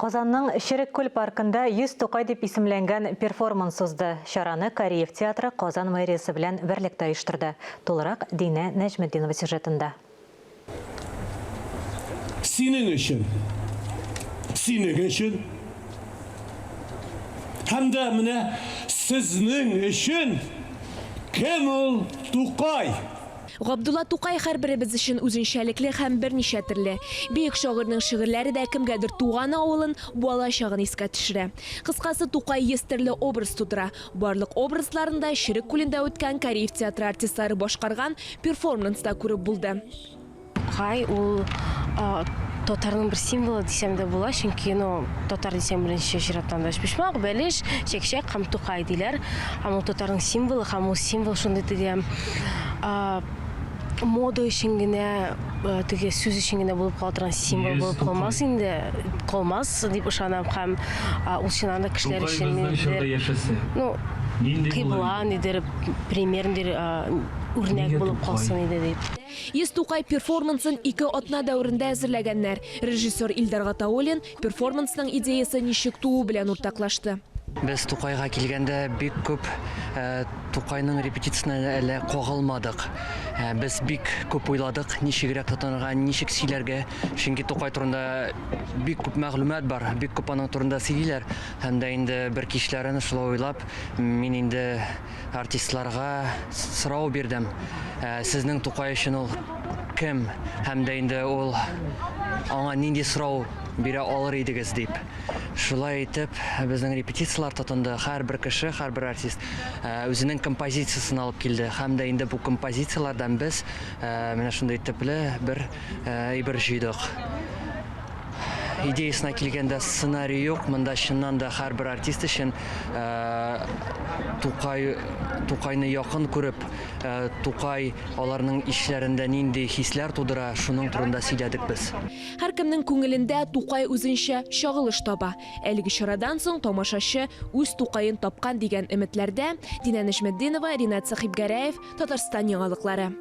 Казанның Черек күл паркында 100 Тукай дип исемләнгән перформанс узды. Чараны Кариев театры Казан мэриясе белән берлектә оештырды. Тулырак Динә Нәҗметдинова сюжетында. Синең өчен. Синең өчен. Һәм дә менә сезнең өчен кем ул Тукай? Габдулла Тукай һәрберебез өчен үзенчәлекле һәм берничә төрле. Бөек шагыйрьнең шигырьләре дә кемгәдер туган авылын, бала чагын искә төшерә. Кыскасы, Тукай 100 төрле образ тудыра. Барлык образларын да Черек күлендә үткән Кариев театры артистлары башкарган перформанста күреп булды. Тукай ул татарның бер символы дисәм дә була, чөнки, ну, татар дисәң, беренче чираттан да өчпочмак, бәлеш, чәкчәк һәм Тукай диләр. Һәм ул татарның символы, һәм ул символ шундый теге мода өчен генә, теге сүз өчен генә булып кала торган символ булып калмас инде, калмас дип ышанам һәм ул чыннан да кешеләр өчен ниндидер, ну, кыйбла, ниндидер пример, ниндидер үрнәк булып калсын иде дип. 100 Тукай перформансын ике атна дәверендә әзерләгәннәр. Режиссер Илдар Гатауллин перформансның идеясе ничек тууы белән уртаклашты. Без Тукайга килгәндә бик күп Тукайның репетициясенә әле кагылмадык. Без бик күп уйладык, ничегрәк тотынырга, ничек сөйләргә. Чөнки Тукай турында бик күп мәгълүмат бар, бик күп аның турында сөйлиләр. Һәм дә инде бер кичләрен шулай уйлап, мин инде Артистларга сорау бирдем. Сезнең Тукай өчен ул кем? Һәм дә инде ул аңа нинди сорау бирә алыр идегез дип. Шулай итеп, безнең репетицияләр тотынды. Һәрбер кеше, һәрбер артист үзенең композициясен алып килде. Һәм дә инде бу композицияләрдән без менә шундый төпле бер әйбер җыйдык. Идеясына килгәндә, сценарий юк. Монда чыннан да һәрбер артист өчен Тукай, Тукайны якын күреп, Тукай аларның ичләрендә нинди хисләр тудыра, шуның турында сөйләдек без. Һәркемнең күңелендә Тукай үзенчә чагылыш таба. Әлеге чарадан соң тамашачы үз Тукаен тапкан дигән өметләрдә, Динә Нәҗметдинова, Ринат Сәхибгәрәев, Татарстан яңалыклары.